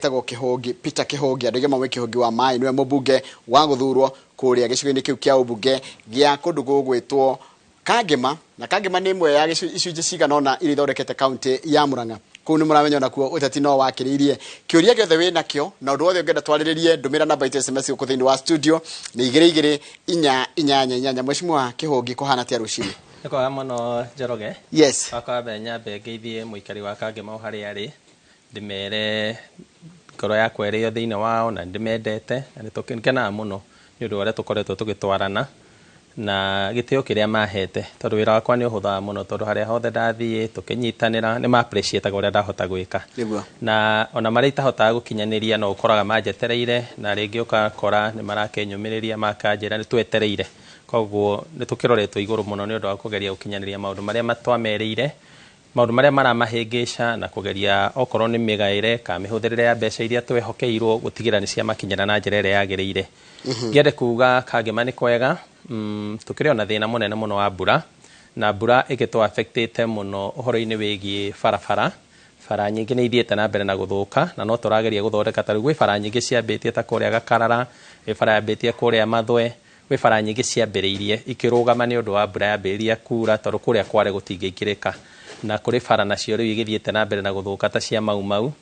Etagwo Kĩhũngi Peter Kĩhũngi, andũ aingĩ mamũĩ Kĩhũngi wa maĩ, nĩwe mũmbunge wa gũthurwo kũrĩa gĩcigo-inĩ kĩu kĩa ũmbunge gĩa kũndũ gũgwĩtwo Kangema, na Kangema nĩ ĩmwe ya icunjĩ cigana ũna iria ithondekete kaunti ya Murang'a. Kũu nĩ mũramenya onakuo ũteti no wakĩrĩirie. Kĩũria gĩothe wĩ nakĩo na ũndũ wothe ũngĩenda twarĩrĩrie, ndũmĩra namba itũ SMS gũkũ thĩinĩ wa studio nĩ 22488. Mheshimiwa Kĩhũngi, kũhana atĩa rũcinĩ? Nĩ kwega mũno, Njoroge. Yes. Wakwa mbere nyambe ngeithie mũikari wa Kangema o harĩa arĩ, ndĩmere ngoro yakwa ĩrĩo thĩinĩ wao na ndĩmendete na nĩ tũkenaga mũno nĩ ũndũ wa ũrĩa tũkoretwo tũgĩtwarana na gĩtĩo kĩrĩa mahete, tondũ wĩra wakwa nĩ ũhũthaga mũno, tondũ harĩa hothe ndathiĩ tũkĩnyitanĩra nĩ ma appreciate ũrĩa ndahota gwĩka. Na ona marĩa itahotaga gũkinyanĩria, no ũkoraga manjetereire, na rĩngĩ ũgakora nĩ marakĩnyũmĩrĩria, makanjĩra nĩ twetereire. Koguo nĩ tũkĩroretwo igũrũ mũno nĩ ũndũ wa kũgeria gũkinyanĩria maũndũ marĩa twamerĩire, maũndũ marĩa maramahĩngĩca, na kũgeria okorwo nĩ mĩgaĩre kana mĩhũthĩrĩre ya mbeca iria twehokeirwo gũtigĩra nĩ ciamakinyĩra na njĩra ĩrĩa yagĩrĩire. Ngĩende kuga Kangema nĩ kwega. Tũkĩrĩ ona thĩna mũnene mũno wa mbura, na mbura ĩgĩtũ affectĩte mũno ũhoro-inĩ wĩgiĩ barabara. Bara nyingĩ nĩ ithiĩte na mbere na gũthũka, na no tũrageria gũthondeka. Ta rĩu gwĩ bara nyingĩ ciambĩtie ta kũrĩa Gakarara, gwĩ bara yambĩtie kũrĩa Mathwe, gwĩ bara nyingĩ ciambĩrĩirie ikĩrũgama nĩ ũndũ wa mbura yambĩrĩria kura, tondũ kũrĩa kware gũtingĩingĩrĩka. Na kũrĩ bara nacio rĩu igĩthiĩte na mbere na gũthũka ta cia Mau Mau,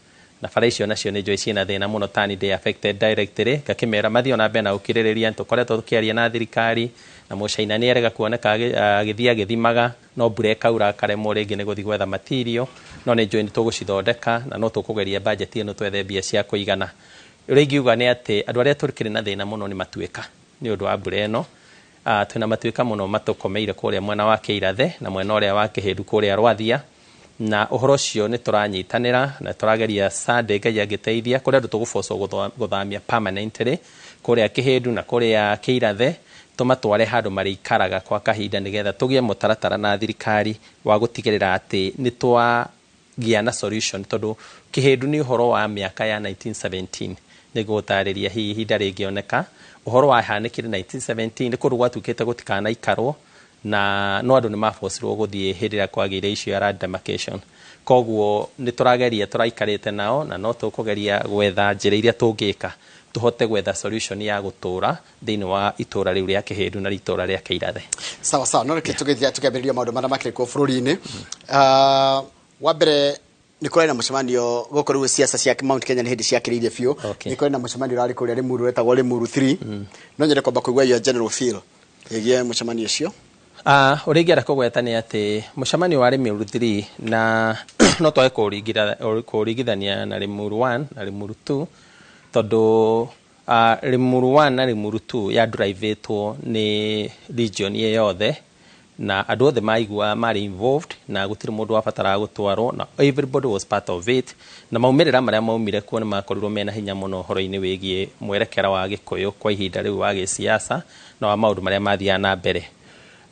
na bara icio nacio nĩ njũĩ ciĩna thĩna mũno, tani ndĩ affected directly. Ngakĩmera mathiĩ ona mbere na gũkirĩrĩria, tũkoretwo tũkĩaria na thirikari, na mũcaina nĩ erega kuoneka agĩthiĩ agĩthimaga, no mbura ĩkaura akaremwo rĩngĩ nĩ gũthiĩ gwetha material. No nĩ njũĩ nĩ tũgũcithondeka, na no tũkũgeria budget ĩno twethe mbia cia kũigana. Ũrĩa ingiuga nĩ atĩ andũ arĩa tũkĩrĩ na thĩna mũno nĩ matuĩka nĩ ũndũ wa mbura ĩno. Twĩna matuĩka mũno matũkomeire kũrĩa mwena wa Kĩirathe na mwena ũrĩa wa Kĩhĩndu kũrĩa Rwathia, na ũhoro ũcio nĩ tũranyitanĩra na tũrageria Sunday, Ngai angĩteithia, kũrĩa andũ tũgũbocwo gũthamia permanently kũrĩa Kĩhĩndu na kũrĩa Kĩirathe, tũmatware handũ marĩikaraga kwa kahinda, nĩgetha tũgĩe mũtaratara na thirikari wa gũtigĩrĩra atĩ nĩ twagĩa na solution, tondũ Kĩhĩndu nĩ ũhoro wa mĩaka ya 1917. Nĩ gũtarĩria hihi ihinda rĩngĩoneka ũhoro wahanĩkire 1917, nĩ kũndũ gwatuĩkĩte gũtikanaikarwo, na no andũ nĩ mabocirwo gũthiĩ hĩndĩ ĩrĩa kwagĩire issue ya land demarcation. Koguo nĩ tũrageria, tũraikarĩte nao, na no tũkũgeria gwetha njĩra iria tũngĩka tũhote gwetha solution ya gũtũra thĩinĩ wa itũra rĩu rĩa Kĩhĩndu na itũra rĩa Kĩirathe. Sawa sawa, no reke tũgĩthiĩ tũkĩambĩrĩria maũndũ marĩa makĩrĩ kuo bũrũri-inĩ. Wa mbere nĩ kũrarĩ na mũcemanio gũkũ rĩu, siasa cia Mount Kenya nĩ hĩndĩ ciakĩrĩirie biũ. Nĩ kũrĩ na mũcemanio ũrarĩ kũrĩa Limuru wetagwo Limuru 3. No nyende kwamba kũigua your general feel ĩgiĩ mũcemanio ũcio. Ũrĩa ingĩenda kũgweta nĩ atĩ mũcemanio wa Limuru 3 na no twage kũringithania na Limuru 1 na Limuru 2, tondũ Limuru 1 na Limuru 2 ya drive-ĩtwo nĩ region ĩ yothe, na andũ othe maigua marĩ involved, na gũtirĩ mũndũ wabataraga gũtwarwo, na everybody was part of it. Na maumĩrĩra marĩa maumire kuo nĩ makorirwo mena hinya mũno ũhoro-inĩ wĩgiĩ mwerekera wa Gĩkũyũ kwa ihinda rĩu wa gĩsiasa na wa maũndũ marĩa mathiaga na mbere.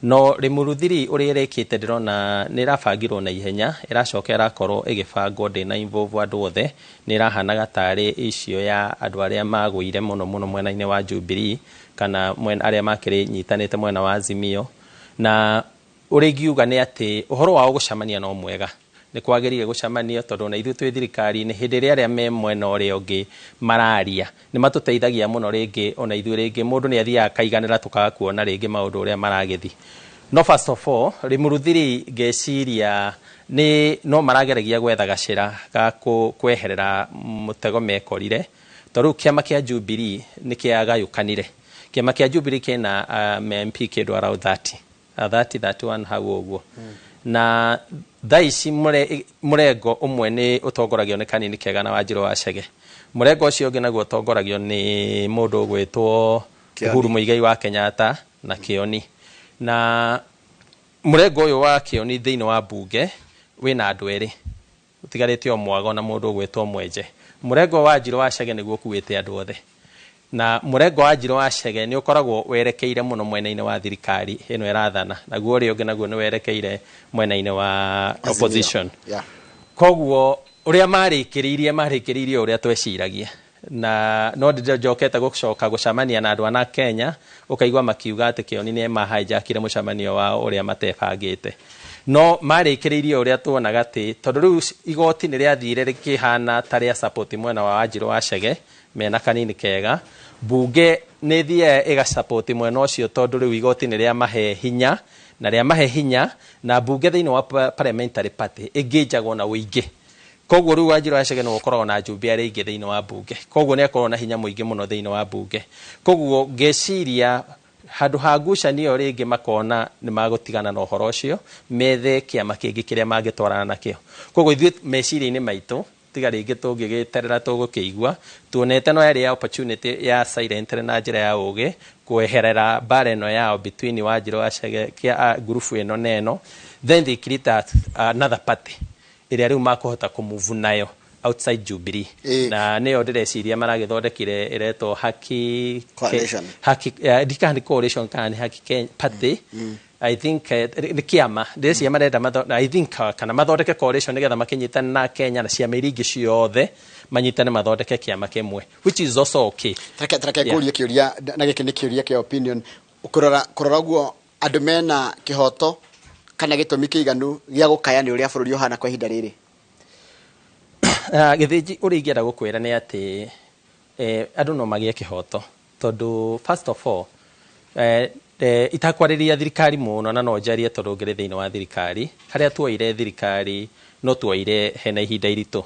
No Limuru 3 ũrĩa ĩrekĩte, ndĩrona nĩ ĩrabangirwo na ihenya, ĩracoka ĩrakorwo ĩgĩbangwo ndĩna involve andũ othe. Nĩ ĩrahanaga tarĩ icio ya andũ arĩa magũire mũno mũno mwena-inĩ wa Jubilee kana mwena arĩa makĩrĩ nyitanĩte mwena wa Azimio. Na ũrĩa ingiuga nĩ atĩ ũhoro wao gũcemania no mwega, nĩ kwagĩrĩire gũcemania, tondũ ona ithuĩ twĩ thirikari-inĩ, hĩndĩ ĩrĩa arĩa me mwena ũrĩa ũngĩ mararia nĩ matũteithagia mũno. Rĩngĩ ona ithuĩ rĩngĩ mũndũ nĩ athiaga akaiganĩra, tũkaga kuona rĩngĩ maũndũ ũrĩa maragĩthiĩ. No first of all, Limuru 3 ngeciria nĩ no marageragia gwetha gacĩra ga kweherera mũtego mekorire, tondũ rĩu kĩama kĩa Jubilee nĩ kĩagayũkanire. Kĩama kĩa Jubilee kĩna MP kĩndũ around 30, 30 31 hau ũguo, na thaa ici mũrengo ũmwe nĩ ũtongoragio nĩ Kanini Kega na Wanjirũ wa Chege, mũrengo ũcio ũngĩ naguo ũtongoragio nĩ mũndũ ũgwĩtwo Kĩoni. Uhuru Muigai wa Kenyatta na Kĩoni. Na mũrengo ũyũ wa Kĩoni thĩinĩ wa mbunge wĩna andũ erĩ, ũtigarĩte o Mwago na mũndũ ũgwĩtwo Mwenje. Mũrengo wa Njirũ wa Chege nĩguo ũkuĩte andũ othe, na mũrengo wa Njirũ wa Chege nĩ ũkoragwo werekeire mũno mwena-inĩ wa thirikari ĩno ĩrathana, naguo ũrĩa ũngĩ naguo nĩ werekeire mwena-inĩ wa Azimio. opposition. Koguo ũrĩa marĩkĩrĩirie ũrĩa tweciragia, na no njokete gũcoka gũcemania na andũ ana Kenya, ũkaigua makiuga atĩ Kĩoni nĩ mahijackire mũcemanio wao ũrĩa matebangĩte. No marĩkĩrĩirie ũrĩa tuonaga atĩ tondũ rĩu igoti nĩ rĩathire rĩkĩhana ta rĩa support mwena wa Wanjirũ wa Chege mena kanini kega, bunge nĩ ĩthiaga ĩgasupport mwena ũcio tondũ rĩu igoti nĩ rĩamahe hinya na rĩamahe hinya, na bunge thĩinĩ wa parliamentary party ĩngĩnjagwo na ũingĩ. Koguo rĩu Wanjirũ wa Chege nĩwe ũkoragwo na njumbe arĩa aingĩ thĩinĩ wa bunge, koguo nĩ akoragwo na hinya mũingĩ mũno thĩinĩ wa bunge. Koguo ngeciria handũ ha ngucanio rĩngĩ makona nĩ magũtigana na ũhoro ũcio, methe kĩama kĩngĩ kĩrĩa mangĩtwarana nakĩo. Koguo ithuĩ meciria-inĩ maitũ tiga rĩngĩ tũngĩgĩterera tũgũkĩigua tuonete no yarĩ ya opportunity ya silent na njĩra ya ũgĩ kweherera mbara ĩno yao between Wanjirũ wa Chege kĩa ngurubu ĩno na ĩno, then they create another party ĩrĩa rĩu makũhota kũmove nayo outside Jubilee. Na nĩyo ndĩreciria maragĩthondekire ĩretwo Haki Coalition. Haki ndikana nĩ coalition kana nĩ Haki Kenya Party. I think nĩ kĩama ndĩreciria marenda I think kana mathondeke coalition nĩgetha makĩnyitane na Kenya na ciama iria ingĩ ciothe manyitane mathondeke kĩama kĩmwe, which is also okay. Tareke ngũrie kĩũria, na gĩkĩ nĩ kĩũria kĩa opinion. Kũrora ũguo andũ mena kĩhoto kana gĩtũmi kĩiganu gĩa gũkaya nĩ ũrĩa bũrũri ũhana kwa ihinda rĩrĩ? Gĩthĩnji, ũrĩa ingĩenda gũkwĩra nĩ atĩ andũ no magĩe kĩhoto tondũ first of all itakwarĩria thirikari mũno, na no njarie tondũ ngĩrĩ thĩinĩ wa thirikari. Harĩa tuoire thirikari no tuoire hena ihinda iritũ,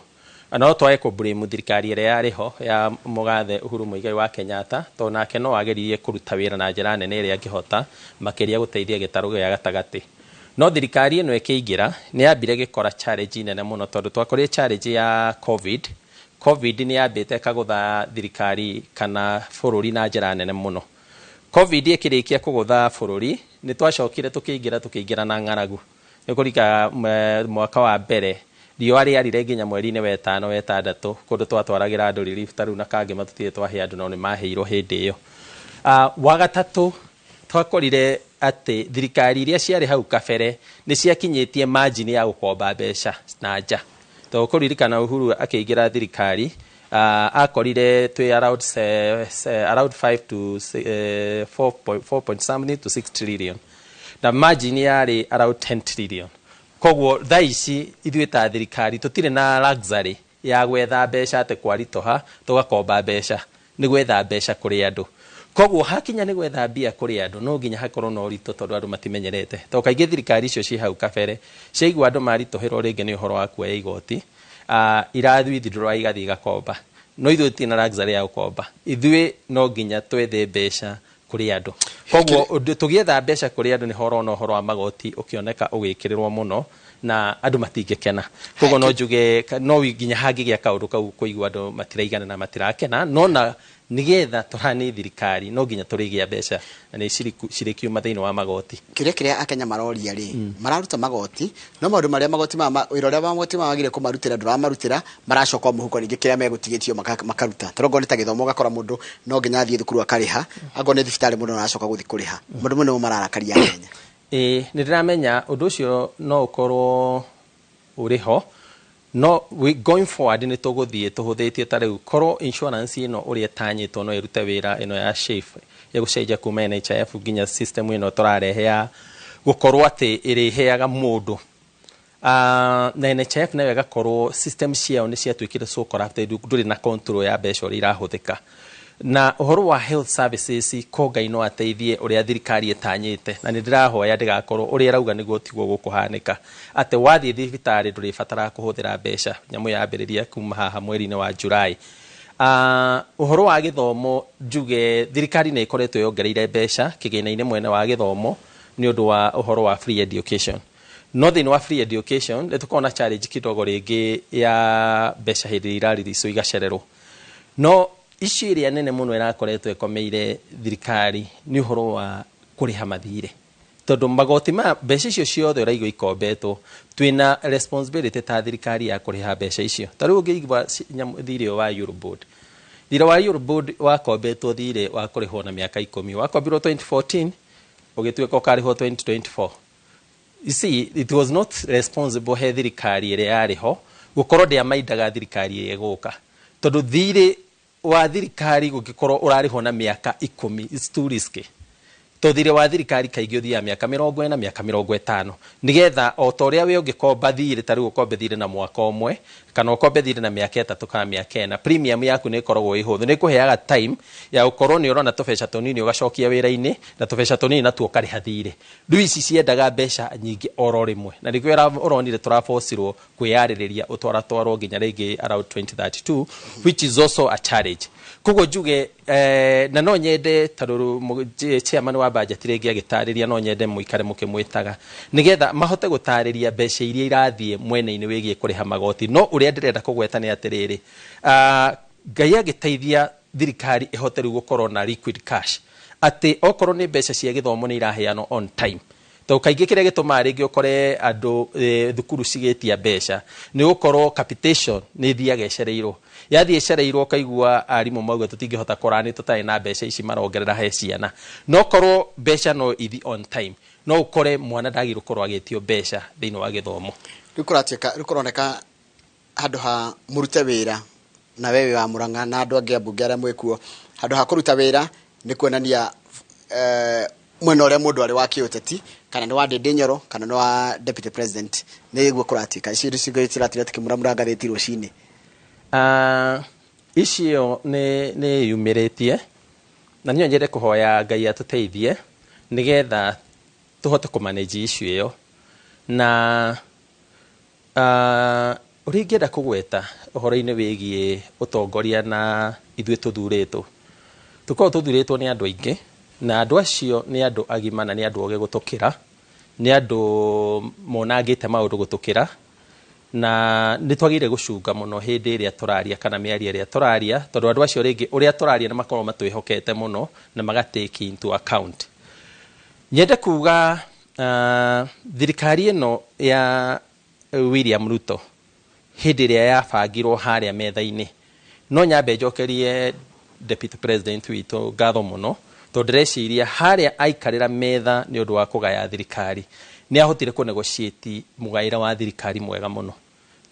no twage kũ blame thirikari ĩrĩa yarĩ ho ya mũgathe Uhuru Muigai wa Kenyatta, tondũ nake no ageririe kũruta wĩra na njĩra nene ĩrĩa angĩhota, makĩria gũteithia gĩtarũ gĩa gatagatĩ. No thirikari ĩno ĩkĩingĩra nĩ yambire gĩkora challenge nene mũno, tondũ twakorire challenge ya COVID. COVID nĩ yambĩte ĩkagũtha thirikari kana bũrũri na njĩra nene mũno. COVID ĩkĩrĩkia kũgũtha bũrũri, nĩ twacokire tũkĩingĩra na ng'aragu. Nĩ kũrika mwaka wa mbere riũa rĩarire nginya mweri-inĩ wa ĩtano wa ĩtandatũ, kũndũ twatwaragĩra andũ relief ta rĩu na Kangema tũtirĩ twahe andũ, no nĩ maheirwo hĩndĩ ĩyo. Wa gatatũ twakorire atĩ thirikari iria ciarĩ hau kabere nĩ ciakinyĩtie margin ya gũkomba mbeca na nja, tondũ kũririkana Uhuru akĩingĩra thirikari akorire twĩ around, around 5 to 4 point something to 6 trillion, na margin yarĩ around 10 trillion. Koguo thaa ici ithuĩ ta thirikari tũtirĩ na luxury ya gwetha mbeca atĩ kwaritũha tũgakomba mbeca, nĩ gwetha mbeca kũrĩ andũ. Koguo hakinya nĩ gwetha mbia kũrĩ andũ, no nginya hakorwo na ũritũ tondũ andũ matimenyerete, tondũ kaingĩ thirikari icio ciĩ hau kabere ciaigua andũ maritũhĩrwo rĩngĩ nĩ ũhoro wa kuoya igoti, irathiĩ withdraw igathiĩ igakomba. No ithuĩ tũtirĩ na luxury ya gũkomba, ithuĩ no nginya twethe mbeca kũrĩ andũ. Koguo tũgĩetha mbeca kũrĩ andũ nĩ horona ũhoro wa magoti ũkĩoneka ũgĩkĩrĩrwo mũno na andũ matingĩkena. Koguo no njuge no nginya hangĩgĩa kaũndũ kau kũigua andũ matiraigana na matirakena, no na nĩgetha tũrani thirikari no nginya tũrĩgĩa mbeca na nĩ cirĩkiuma thĩinĩ wa magoti. Kĩrĩa kĩrĩa Akenya maroria rĩ, mararuta magoti, no maũndũ marĩa magoti maya, wĩra ũrĩa magoti maya magire kũmarutĩra ndũramarutĩra, maracoka o mũhuko ningĩ kĩrĩa megũtigĩtio makaruta. Tondũ okorwo nĩ ta gĩthomo, ũgakora mũndũ no nginya athiĩ thukuru akarĩha, akorwo nĩ thibitarĩ mũndũ no aracoka gũthiĩ kũrĩha. Maũndũ mau nĩmo mararakaria Akenya. Ĩĩ, nĩ ndĩramenya ũndũ ũcio no ũkorwo ũrĩ ho, no we going forward nĩ tũgũthiĩ tũhũthĩtie. Ta rĩu korwo insurance ĩno ũrĩa ĩtanyĩtwo no ĩrute wĩra, ĩno ya SHIF ya gũcenjia kuma NHIF nginya system ĩno tũrarehe ya gũkorwo atĩ ĩrĩheaga mũndũ, na NHIF nayo ĩgakorwo system ciao nĩ ciatuĩkire so corrupted, ndũrĩ na control ya mbeca ũrĩa irahũthĩka. Na ũhoro wa health services ko Ngai no ateithie ũrĩa thirikari ĩtanyĩte, na nĩ ndĩrahoya ndĩgakorwo ũrĩa ĩrauga nĩguo tiguo gũkũhanĩka, atĩ wathiĩ thibitarĩ ndũrĩbataraga kũhũthĩra mbeca. Nyamũ yambĩrĩria kuma haha mweri-inĩ wa July. Ũhoro wa gĩthomo, njuge thirikari nĩ ĩkoretwo yongereire mbeca kĩgĩna-inĩ mwena wa gĩthomo nĩ ũndũ wa ũhoro wa free education. No thĩinĩ wa free education nĩ tũkoragwo na challenge kidogo rĩngĩ ya mbeca hĩndĩ ĩrĩa iraririicwo igacererwo. No issue ĩrĩa nene mũno ĩrakoretwo ĩkomeire thirikari nĩ ũhoro wa kũrĩha mathirĩ, tondũ magoti ma mbeca icio ciothe ũraigua ikombetwo, twĩna responsibility ta thirikari ya kũrĩha mbeca icio. Ta rĩu ũngĩigua thirĩ ũyũ wa Eurobond, thirĩ wa Eurobond wakombetwo thirĩ wa kũrĩhwo na mĩaka 10, wakombirwo 2014 ũgĩtuĩka ũkarĩhwo 2024. You see, it was not responsible he thirikari ĩrĩa yarĩ ho gũkorwo ndĩamaindaga thirikari ĩrĩa ĩgũka, tondũ thirĩ wa thirikari gũngĩkorwo ũrarĩhwo na mĩaka 10, it's too risky. To thirĩ wa thirikari kaingĩ ũthiaga mĩaka 40, mĩaka 50, nĩgetha o ta ũrĩa we ũngĩkomba thirĩ, ta rĩu ũkombe thirĩ na mwaka ũmwe kana ũkombe thirĩ na mĩaka 3 kana mĩaka 4, premium yaku nĩ ĩkoragwo ĩ hũthũ, nĩ ĩkũheaga time ya gũkorwo nĩ ũrona tũbeca tũnini ũgacokia wĩra-inĩ na tũbeca tũnini natuo ũkarĩha thirĩ. Rĩu ici ciendaga mbeca nyingĩ oro rĩmwe, na nĩkĩo ũronire tũrabocirwo kwĩyarĩrĩria ũtwaratwarwo nginya rĩngĩ around 2032, which is also a challenge. Koguo njuge na no nyende taruru chairman wa budget rĩngĩ agĩtarĩria, no nyende mũikare mũkĩmwĩtaga nĩgetha mahote gũtarĩria mbeca iria irathiĩ mwena-inĩ wĩgiĩ kũrĩha magoti. No ũrĩa ndĩrenda kũgweta nĩ atĩrĩrĩ, Ngai agĩteithia thirikari ĩhote rĩu gũkorwo na liquid cash, atĩ okorwo nĩ mbeca cia gĩthomo nĩ iraheanwo on time, tondũ kaingĩ kĩrĩa gĩtũmaga rĩngĩ ũkore andũ thukuru cigĩtia mbeca nĩ gũkorwo capitation nĩ ĩthiaga ĩcereirwo, yathiĩ ĩcereirwo ũkaigua arimũ mauga tũtingĩhota kũrani tũtarĩ na mbeca ici marongerera he ciana. No korwo mbeca no ithi on time, no ũkore mwana ndagĩrĩirwo gũkorwo agĩtio mbeca thĩinĩ wa gĩthomo. Rĩu kũratuĩka rĩu kũroneka handũ ha mũrute wĩra na we wĩ wa Murang'a na andũ angĩ ambunge arĩa mwĩkuo, handũ ha kũruta wĩra nĩ kuonania mwena ũrĩa mũndũ arĩ wa kĩũteti, kana nĩ wa Ndindi Nyoro kana nĩ wa deputy president. Nĩguo kũratuĩka icio nĩcio tũratinda tũkĩmuramura ngathĩti rũcinĩ. Icio nĩ yumĩrĩtie na niĩ nyende kũhoya Ngai atũteithie nĩgetha tũhote kũmanage issue ĩyo. Na ũrĩa ingĩenda kũgweta ũhoro-inĩ wĩgiĩ ũtongoria na ithuĩ tũthurĩtwo, tũkoragwo tũthurĩtwo nĩ andũ aingĩ, na andũ acio nĩ andũ agima na nĩ andũ ogĩ gũtũkĩra, nĩ andũ monangĩte maũndũ gũtũkĩra, na nĩ twagĩrĩire gũcunga mũno hĩndĩ ĩrĩa tũraria kana mĩario ĩrĩa tũraria, tondũ andũ acio rĩngĩ ũrĩa tũraria nĩ makoragwo matwĩhokete mũno na maga take into account. Nyende kuga thirikari ĩno ya William Ruto hĩndĩ ĩrĩa yabangirwo harĩa metha-inĩ, no nyambe njokerie deputy president witũ ngatho mũno, tondũ ndĩreciria harĩa aikarĩra metha nĩ ũndũ wa kũgaya thirikari nĩ ahotire kũ negotiate mũgaĩre wa thirikari mwega mũno,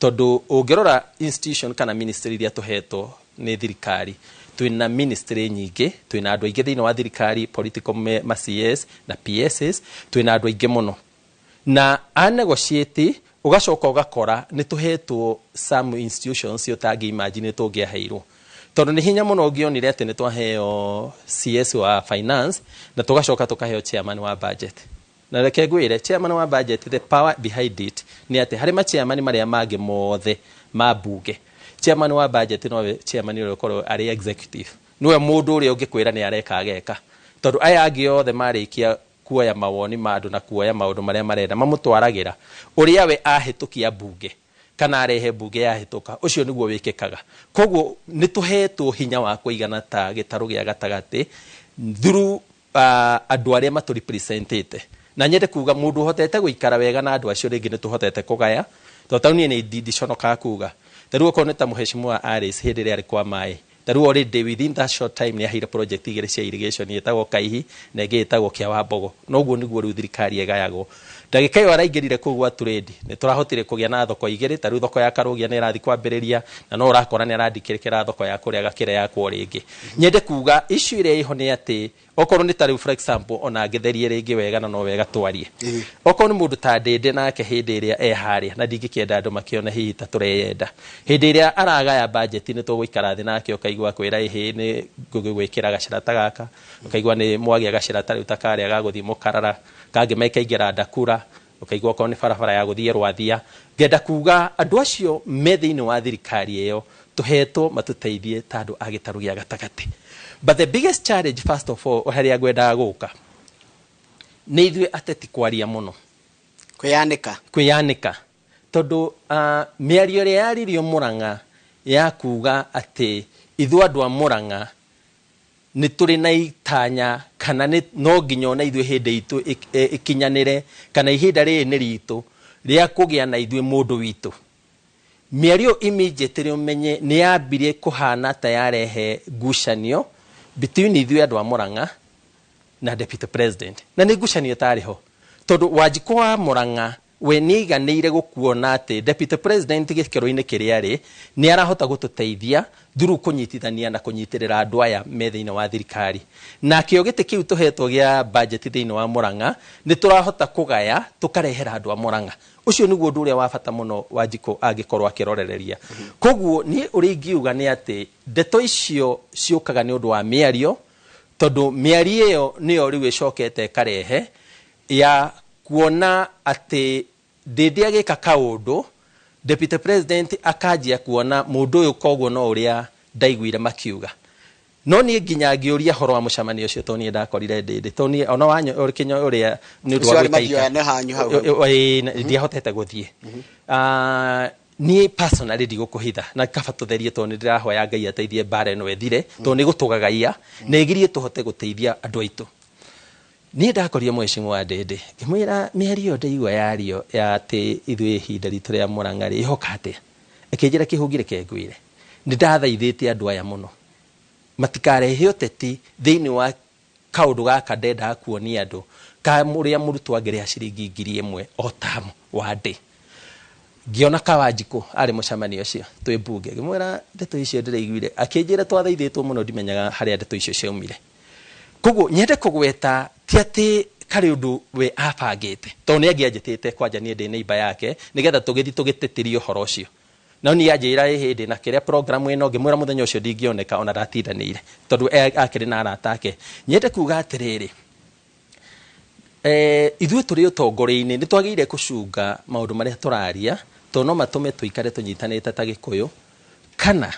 tondũ ũngĩrora institution kana ministry iria tũhetwo nĩ thirikari, twĩna ministry nyingĩ, twĩna andũ aingĩ thĩinĩ wa thirikari, political ma CS na PSs, twĩna andũ aingĩ mũno, na a negotiate ũgacoka ũgakora nĩ tũhetwo some institutions ũtangĩ imagine tũngĩaheirwo, tondũ nĩ hinya mũno ũngĩonire atĩ nĩ twaheo CS wa finance na tũgacoka tũkaheo chairman wa budget. Na reke ngwĩre, chairman wa budget, the power behind it nĩ atĩ harĩ ma chairman marĩa mangĩ mothe ma bunge, chairman wa budget nowe chairman ũrĩa ũkorwo arĩ executive, nĩwe mũndũ ũrĩa ũngĩkwĩra nĩ areka ageka, tondũ aya angĩ othe marĩkia kuoya mawoni ma andũ na kuoya maũndũ marĩa marenda mamũtwaragĩra ũrĩa we ahĩtũkia bunge kana arehe bunge yahĩtũka, ũcio nĩguo wĩkĩkaga. Koguo nĩ tũhetwo hinya wa kũigana ta gĩtarũ gĩa gatagatĩ through andũ arĩa matũrepresentĩte. Na nyende kuga mũndũ ũhotete gũikara wega na andũ acio rĩngĩ nĩ tũhotete kũgaya, tondũ ta niĩ nĩ ndiconokaga kuga ta rĩu okorwo nĩ ta mũheshimiwa Alice hĩndĩ ĩrĩa arĩ kwa maĩ, ta rĩu already within that short time nĩ aheire project 2 cia irrigation ĩtagwo Kaihi na ĩngĩ ĩtagwo Kĩa wa Mbogo. Noguo nĩguo rĩu thirikari ĩgayagwo. Ndagĩka ĩyo araingĩrire kũu gwa trade, nĩ tũrahotire kũgĩa na thoko 2, ta rĩu thoko ya Karũgia nĩ ĩrathiĩ kwambĩrĩria, na no ũrakora nĩ arandikĩrĩkĩra thoko ya kũrĩa Gakĩra yakwo rĩngĩ. Nyende kuga issue ĩrĩa ĩho nĩ atĩ okorwo nĩ ta rĩu for example ona ngĩtherie rĩngĩ wega na no wega twarie, okorwo nĩ mũndũ ta Ndĩndĩ nake hĩndĩ ĩrĩa e harĩa, na ndingĩkĩenda andũ makĩone hihi ta tũreyenda, hĩndĩ ĩrĩa aragaya budget nĩ tũgũikara thĩ nake ũkaigua kwĩra ĩhĩ nĩ ngũgĩgwĩkĩra gacĩra ta gaka, ũkaigua nĩ mwagĩa gacĩra ta rĩu ta karĩa ga gũthiĩ Mũkarara kangĩ maikaingĩra Ndakura, ũkaigua okorwo nĩ barabara ya gũthiĩ Rwathia. Ngenda kuga andũ acio me thĩinĩ wa thirikari ĩyo tũhetwo matũteithie ta andũ a gĩtarũ gĩa gatagatĩ. But the biggest challenge first of all harĩa ngwendaga gũka nĩ ithuĩ ateti kwaria mũno, kwĩyanĩka, kwĩyanĩka, tondũ mĩario ĩrĩa yaririo Murang'a ya kuga atĩ ithuĩ andũ a Murang'a nĩ tũrĩ na itanya kana nĩ no nginya ona ithuĩ hĩndĩ itũ ĩkinyanĩre kana ihinda rĩrĩ nĩ ritũ rĩa kũgĩa na ithuĩ mũndũ witũ. Mĩario immediately ũmenye nĩ yambirie kũhana ta yarehe ngucanio between ithuĩ andũ a Murang'a na deputy president, na nĩ ngucanio ĩtarĩ ho, tondũ Wanjikũ wa Murang'a We nĩ aiganĩire gũkuona atĩ deputy president gĩkĩro-inĩ kĩrĩa arĩ nĩ arahota gũtũteithia through kũnyitithania na kũnyitĩrĩra andũ aya me thĩinĩ wa thirikari. Nakĩo gĩtĩ kĩu tũhetwo gĩa budget thĩinĩ wa Murang'a nĩ tũrahota kũgaya tũkarehera andũ a Murang'a. Ũcio nĩguo ũndũ ũrĩa wa bata mũno Wanjikũ angĩkorwo akĩrorereria. Koguo niĩ ũrĩa ingiuga nĩ atĩ ndeto icio ciũkaga nĩ ũndũ wa mĩario, tondũ mĩario ĩyo nĩyo rĩu ĩcokete ĩkarehe ya kuona atĩ Ndindi agĩka kaũndũ, deputy president akanjia kuona mũndũ ũyũ koguo no ũrĩa ndaiguire makiuga. No niĩ nginya ngĩũria horo wa mũcemanio ũcio tondũ niĩ ndakorire Ndindi, tondũ niĩ ona wanyo ũrĩkĩnya ũrĩa nĩ ũndũ wa Ũcio warĩ gwĩka mathioya nĩ hanyu hau hau. Ĩĩ, ndiahotete gũthiĩ. Niĩ personally ndigũkũhitha na kaba tũtherie tondũ nĩ ndĩrahoya Ngai ateithie mbara ĩno ĩthire tondũ nĩ gũtũgagaia na ĩgirie tũhote gũteithia andũ aitũ. Niĩ ndakorire mheshimiwa Ndindi ngĩmwĩra mĩario ĩyo ndaigua yario ya atĩ ithuĩ ihinda ritũ rĩa Murang'a rĩ ĩhoka atĩa, akĩnjĩra kĩhũngi reke ngwĩre, nĩ ndathaithĩte andũ aya mũno matikarehe ũteti thĩinĩ wa kaũndũ gaka ndendaga kuonia andũ ka ũrĩa mũrutwo angĩrĩha ciringi 1000 o tamu wa ndĩ. Ngĩona ka Wanjikũ arĩ mũcemanio ũcio twĩ mbunge, ngĩmwĩra ndeto icio ndĩraiguire, akĩnjĩra twathaithĩtwo mũno ndimenyaga harĩa ndeto icio ciaumire. Koguo nyende kũgweta ti atĩ karĩ ũndũ we abangĩte, tondũ nĩ angĩanjĩtĩte kwanja niĩ ndĩ neighbor yake nĩgetha tũgĩthiĩ tũgĩtĩtĩrie ũhoro ũcio. No niĩ anjĩra ĩ hĩndĩ na kĩrĩa program ĩno, ngĩmwĩra mũthenya ũcio ndingĩoneka ona ndatindanĩire tondũ akĩrĩ na arata ake. Nyende kuga atĩrĩrĩ, ithuĩ tũrĩ ũtongoria-inĩ nĩ twagĩrĩire kũcunga maũndũ marĩa tũraria tondũ no matũme tũikare tũnyitanĩte ta Gĩkũyũ kana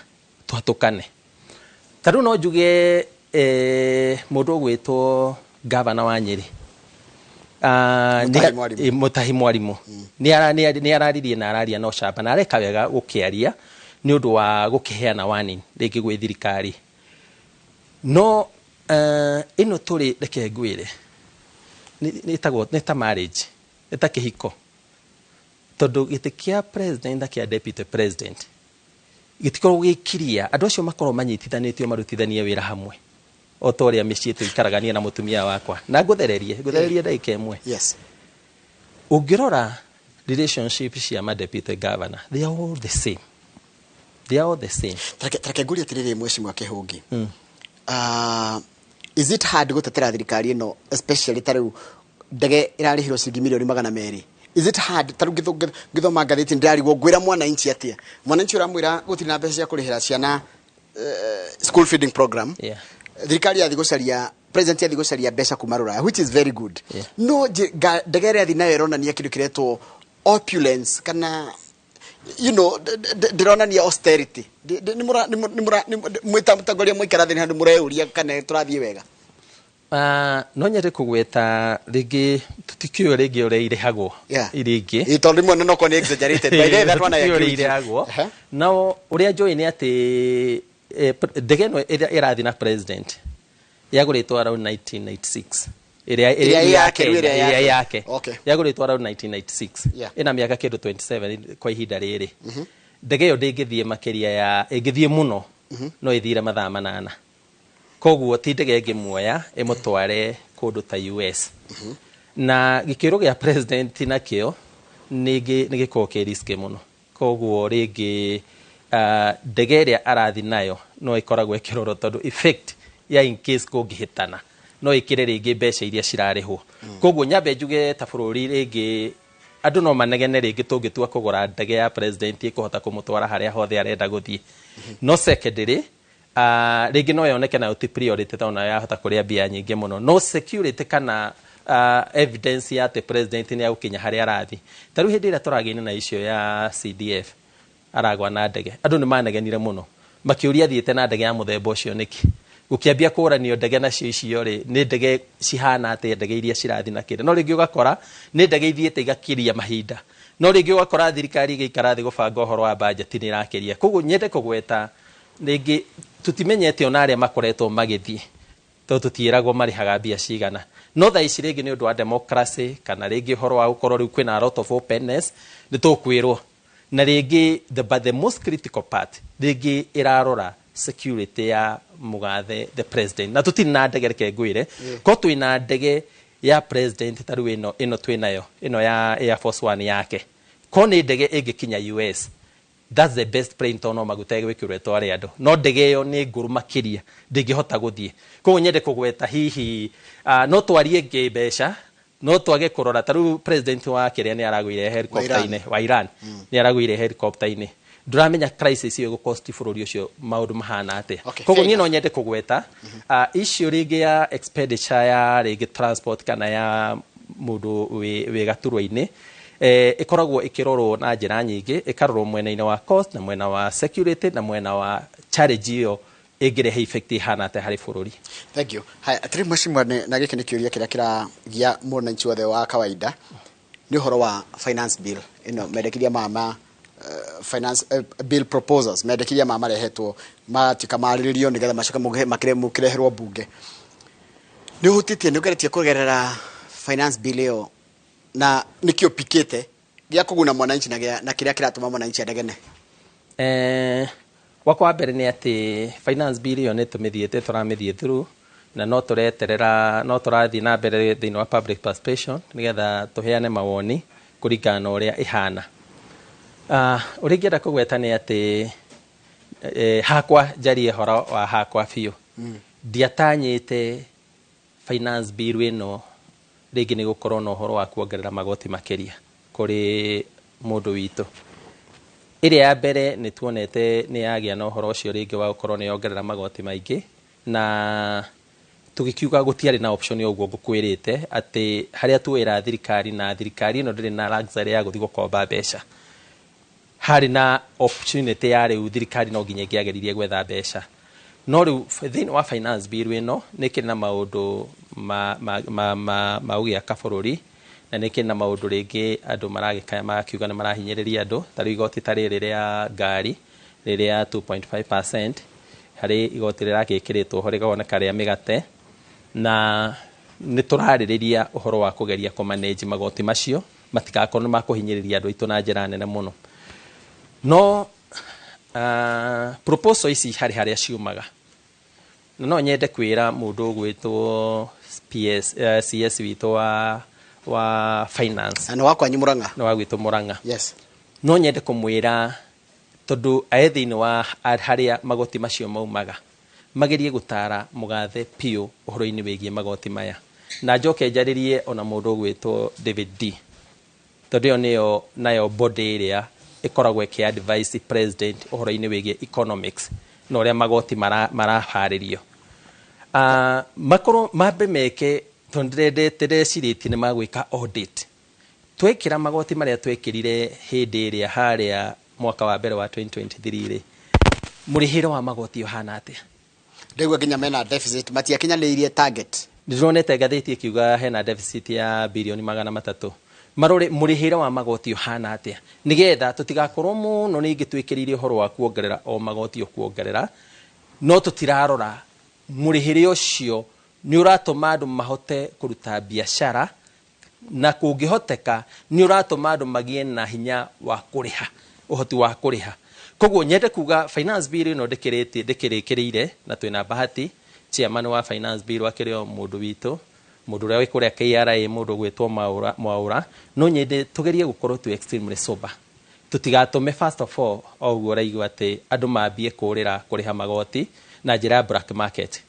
twatũkane. Ta rĩu no njuge mũndũ ũgwĩtwo gavana wa Nyĩrĩ, Mutahi Mwarimu. Mutahi Mwarimu. Nĩ araririe na araria na ũcamba na areka wega gũkĩaria nĩ ũndũ wa gũkĩheana warning rĩngĩ gwĩ thirikari. No ĩno tũrĩ reke ngwĩre nĩ ĩtagwo nĩ ta marriage, nĩ ta kĩhiko, tondũ gĩtĩ kĩa president na kĩa deputy president gĩtikoragwo gĩkiria andũ acio makorwo manyitithanĩtio marutithanie wĩra hamwe o ta ũrĩa mĩciĩ tũikaragania na mũtumia wakwa. Na ngũthererie ndagĩka ĩmwe. Ũngĩrora relationship cia ma deputy governor, they are all the same. They are all the same. Tareke ngũrie atĩrĩrĩ mheshimiwa Kĩhũngi. Is it hard gũtetera thirikari ĩno especially ta rĩu ndege ĩrarĩhirwo ciringi 200,000,000? Is it hard? Ta rĩu ngĩthoma ngathĩti ndĩrarigwo ngwĩra mwananchi atĩa? Mwananchi ũramwĩra gũtirĩ na mbeca cia kũrĩhĩra ciana school feeding program. Thirikari yathi gũcaria, president yathi gũcaria mbeca kuma rũraya, which is very good. No ndege ĩrĩa yathi nayo ĩronania kĩndũ kĩretwo opulence kana ndĩronania austerity. Nĩ mũra-, nĩ mũ-, nĩ mũra-, nĩ mũ-, mwĩta mũtongoria mũikara thĩ nĩ handũ mũreyũria kana tũrathiĩ wega. No nyende kũgweta rĩngĩ tũtikĩũĩ rĩngĩ ũrĩa irĩhagwo rĩngĩ. Ĩ, tondũ rĩmwe no korwo nĩ exaggerated. By the way, that one I Tũtikĩũĩ ũrĩa agree with you. irĩhagwo. No ũrĩa njũĩ nĩ atĩ ndege ĩno ĩrĩa ĩrathiĩ na president yagũrĩtwo around 1996. Ĩrĩa, ĩrĩa Ĩrĩa ya yake, Kenya, ĩrĩa ĩrĩa yake. yake. Yagũrĩtwo around 1996. Ĩna mĩaka kĩndũ 27 kwa ihinda rĩrĩ. Ndege ĩyo ndĩngĩthiĩ makĩria ya, ĩngĩthiĩ mũno, no ĩthire mathaa 8. Koguo ti ndege ĩngĩmuoya ĩmũtware kũndũ ta US. Na gĩkĩro gĩa president nakĩo nĩ gĩkoragwo kĩ risky mũno. Koguo rĩngĩ ndege ĩrĩa arathi nayo no ĩkoragwo ĩkĩrorwo tondũ effect ya in case kũngĩhĩtana no ĩkĩre rĩngĩ mbeca iria cirarĩhwo. Koguo nyambe njuge ta bũrũri rĩngĩ andũ no manegene rĩngĩ tũngĩtua kũgũra ndege ya president ĩkũhota kũmũtwara harĩa hothe arenda gũthiĩ. No secondary, rĩngĩ no yoneke nayo ti priority tondũ nayo yahota kũrĩa mbia nyingĩ mũno. No security kana evidence ya atĩ president nĩ egũkinya harĩa arathiĩ. Ta rĩu hĩndĩ ĩrĩa tũragĩire na issue ya CDF aragwa na ndege, andũ nĩ manegenire mũno makĩũria athiĩte na ndege ya mũthemba ũcio nĩkĩ. Gũkĩambia kũranio ndege nacio icio rĩ, nĩ ndege cihana atĩa ndege iria cirathiĩ na kĩrĩa. No rĩngĩ ũgakora nĩ ndege ithiĩte igakiria mahinda. No rĩngĩ ũgakora thirikari ĩgĩikara thĩ gũbanga ũhoro wa budget nĩ ĩrakĩria. Koguo nyende kũgweta rĩngĩ tũtimenyete ona arĩa makoretwo magĩthiĩ tondũ tũtiĩragwo marĩhaga mbia cigana. No thaa ici rĩngĩ nĩ ũndũ wa democracy kana rĩngĩ ũhoro wa gũkorwo rĩu kwĩna a lot of openness nĩ tũkwĩrwo. Na rĩngĩ but the most critical part rĩngĩ ĩrarora security ya mũgathe the president. Na tũtirĩ na ndege, reke ngwĩre. Ko twĩna ndege Ya president ta rĩu ĩno twĩnayo, ĩno ya Air Force One yake, ko nĩ ndege ĩngĩkinya US, that's the best plane, tondũ no maguta ĩgwĩkĩrwo ĩtware andũ, no ndege ĩyo nĩ ngũrũ makĩria, ndĩngĩhota gũthiĩ. Koguo nyende kũgweta hihi no twarie ngĩmbeca, no twage kũrora. Ta rĩu president wa kĩrĩa nĩ aragũire helicopter-inĩ, wa Iran nĩ aragũire helicopter-inĩ. Ndũramenya crisis ĩyo ĩgũcost bũrũri ũcio maũndũ mahana atĩa. Koguo Fair niĩ no nyende kũgweta issue rĩngĩ ya expenditure ya rĩngĩ transport kana ya mũndũ wĩ gaturwa-inĩ, ĩkoragwo ĩkĩrorwo na njĩra nyingĩ, ĩkarorwo mwena-inĩ wa cost na mwena wa security na mwena wa challenge ĩyo ĩngĩrehe effect ĩhana atĩa harĩ bũrũri. Thank you. Haya, atĩrĩ mheshimiwa, na gĩkĩ nĩ kĩũria kĩrĩa kĩragia mwananchi wothe wa kawaida, nĩ ũhoro wa finance bill ĩno, mendekithia ma finance bill proposals, mendekithia ma marehetwo matuĩka marĩrĩrio nĩgetha macoke mũkĩreherwo bunge. Nĩ ũhutĩtie, nĩ ũgeretie kũgerera finance bill ĩyo, na nĩkĩ ũpikĩte gĩa kũguna mwananchi na kĩrĩa kĩratũma mwananchi andegene? Wakwa wa mbere nĩ atĩ finance bill ĩyo nĩ tũmĩthiĩte, tũramĩthiĩ through, na no tũreterera, no tũrathiĩ na mbere thĩinĩ wa public participation nĩgetha tũheane mawoni kũringana na ũrĩa ĩhana. Ũrĩa ingĩenda kũgweta nĩ atĩ hakwa, njarie horo wa hakwa biũ, ndiatanyĩte finance bill ĩno rĩngĩ nĩ gũkorwo na ũhoro wa kuongerera magoti makĩria kũrĩ mũndũ witũ. Ĩrĩa ya mbere nĩ tuonete nĩ yagĩa na ũhoro ũcio rĩngĩ wa gũkorwo nĩ yongerera magoti maingĩ, na tũgĩkiuga gũtiarĩ na option. Ũguo ngũkwĩrĩte atĩ harĩa tuoera thirikari, na thirikari ĩno ndĩrĩ na luxury ya gũthiĩ gũkomba mbeca, harĩ na opportunity ya rĩu thirikari no nginya ĩngĩageririe gwetha mbeca. No rĩu thĩinĩ wa finance bill ĩno nĩ ĩkĩrĩ na maũndũ ma gũgĩaka bũrũri, na nĩ ĩkĩrĩ na maũndũ rĩngĩ andũ maragĩkaya magakiuga nĩ marahinyĩrĩria andũ, ta rĩu igoti ta rĩrĩ rĩa ngari rĩrĩa 2.5%, harĩ igoti rĩragĩkĩrĩtwo ho rĩkoneka rĩa mĩgate, na nĩ tũrarĩrĩria ũhoro wa kũgeria kũmanage magoti macio matigakorwo nĩ makũhinyĩrĩria andũ aitũ na njĩra nene mũno. No proposal ici harĩ harĩa ciumaga, na no nyende kwĩra mũndũ ũgwĩtwo PS, CS witũ wa finance. Na nĩ wakwa Murang'a. Nĩ wa gwitũ Murang'a. No nyende kũmwĩra, tondũ arĩ thĩinĩ wa harĩa magoti macio maumaga, magerie gũtara mũgathe biũ ũhoro-inĩ wĩgiĩ magoti maya. Na njoke njarĩrie ona mũndũ ũgwĩtwo David D, tondũ ĩyo nĩyo nayo body ĩrĩa ĩkoragwo ĩkĩ advise president ũhoro-inĩ wĩgiĩ economics na ũrĩa magoti maraharĩrio. Makorwo mambe meke, tondũ ndĩrendete, ndĩrecirĩtie nĩ magwĩka audit. Twekĩra magoti marĩa twekĩrire hĩndĩ ĩrĩa harĩa mwaka wa mbere wa 2023 rĩ, mũrĩhĩre wa magoti ũhana atĩa? Ndĩgua nginya mena deficit, matiakinyanĩirie target. Ndĩronete ngathĩti ĩkiuga hena deficit ya birioni 300. Marore mũrĩhĩre wa magoti ũhana atĩa, nĩgetha tũtigakorwo mũno ningĩ twĩkĩrĩire ũhoro wa kuongerera o magoti o kuongerera, no tũtirarora mũrĩhĩre ũcio nĩ ũratũma andũ mahote kũruta biacara, na kũngĩhoteka nĩ ũratũma andũ magĩe na hinya wa kũrĩha, ũhoti wa kũrĩha. Koguo nyende kuga finance bill ĩno ndĩkĩrĩtie, ndĩkĩrĩkĩrĩire, na twĩna bahati chairman wa finance bill akĩrĩ o mũndũ witũ, mũndũ ũrĩa wĩ kũrĩa KRA, mũndũ ũgwĩtwo Mwaura. Mwaura, no nyende tũgerie gũkorwo twĩ extremely sober, tũtigatũme first of all o ũguo ũraigua atĩ andũ mambie kũrĩra kũrĩha magoti na njĩra ya black market,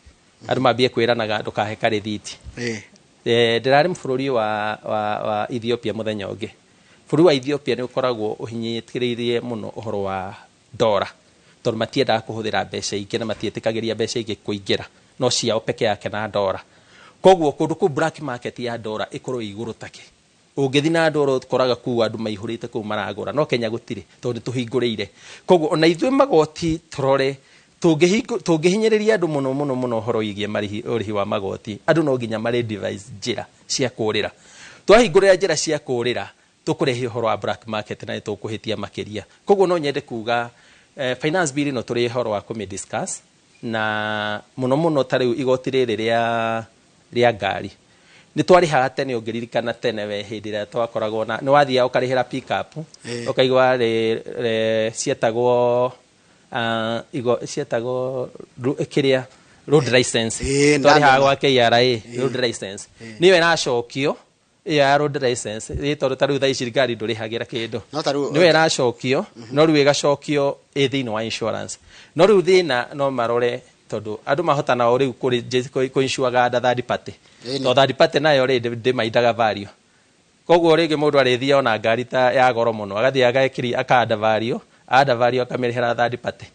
andũ mambie kwĩranaga ndũkahe karĩthiti. Ndĩrarĩ bũrũri wa Ethiopia mũthenya ũngĩ. Bũrũri wa Ethiopia nĩ ũkoragwo ũhinyĩrĩirie mũno ũhoro wa ndora, tondũ matiendaga kũhũthĩra mbeca ingĩ na matiĩtĩkagĩria mbeca ingĩ kũingĩra no ciao peke yake na ndora. Koguo kũndũ kũu black market ya ndora ĩkorwo ĩ igũrũ take. Ũngĩthiĩ na ndora ũkoraga kũu andũ maihũrĩte kũu maragũra, no Kenya gũtirĩ, tondũ nĩ tũhingũrĩire. Koguo ona ithuĩ magoti tũrore, tũngĩhinyĩrĩria andũ mũno mũno mũno ũhoro wĩgiĩ marĩhi, ũrĩhi wa magoti, andũ no nginya marĩ devise njĩra cia kũrĩra. Twahingũrĩra njĩra cia kũrĩra, tũkũrehe ũhoro wa black market na nĩ tũkũhĩtia makĩria. Koguo no nyende kuga finance bill ĩno tũrĩ ũhoro wa kũmĩ discuss, na mũno mũno ta rĩu igoti rĩrĩ rĩa ngari nĩ twarĩhaga tene. Ũngĩririkana tene we hĩndĩ ĩrĩa twakoragwo na nĩ wathiaga ũkarĩhĩra pick up, ũkaigua cietagwo igo cietagwo kĩrĩa Road license. Ĩĩ, Twarĩhaga ndamĩona. Gwa KRA road license nĩyo ĩracokio, ĩyo ya road license ĩ, tondũ ta rĩu thaa ici ngari ndũrĩhagĩra kĩndũ. No ta rĩu- Nĩyo ĩracokio, no rĩu ĩgacokio ĩ thĩinĩ wa insurance. No rĩu thĩna no marore, tondũ andũ mahota nao rĩu kũ-insure under third party. Tondũ third party nayo rĩ, ndĩmaindaga value. Koguo rĩngĩ mũndũ arĩthiĩ ona ngari ta ya goro mũno, agathiĩ agekĩri aka value, anda value, akamĩrĩhĩra third party,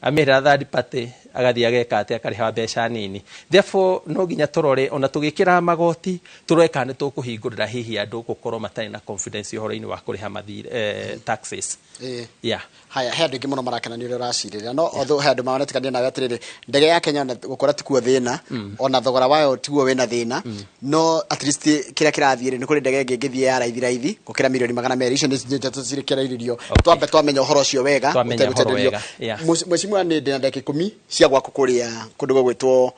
amĩrĩhĩra third party, agathiĩ ageka atĩ akarĩha mbeca nini. Therefore no nginya tũrore ona tũgĩkĩra magoti, tũrore kana nĩ tũkũhingũrĩra hihi andũ gũkorwo matarĩ na confidence ũhoro-inĩ wa kũrĩha mathirĩ, taxes. Yeah. Haya, he andũ aingĩ mũno marakena nĩ ũrĩa ũracirĩra, no although he andũ maretĩkania nawe atĩrĩrĩ, ndege ya Kenya ona gũkora tikuo thĩna, ona thogora wayo tiguo wĩna thĩna, no at least kĩrĩa kĩrathiĩ rĩ, nĩ kũrĩ ndege ĩngĩ ĩngĩthiĩ ya raithi raithi gũkĩra 200,000,000. Icio nĩ ndeto cirekereirio. Twambe twamenya ũhoro ũcio wega. Twamenya ũhoro ũtegũtenderio. wega, yeah. Mheshimiwa, nĩ ndĩna ndagĩka 10 cia gwaku kũrĩa kũndũ gũgwĩtwo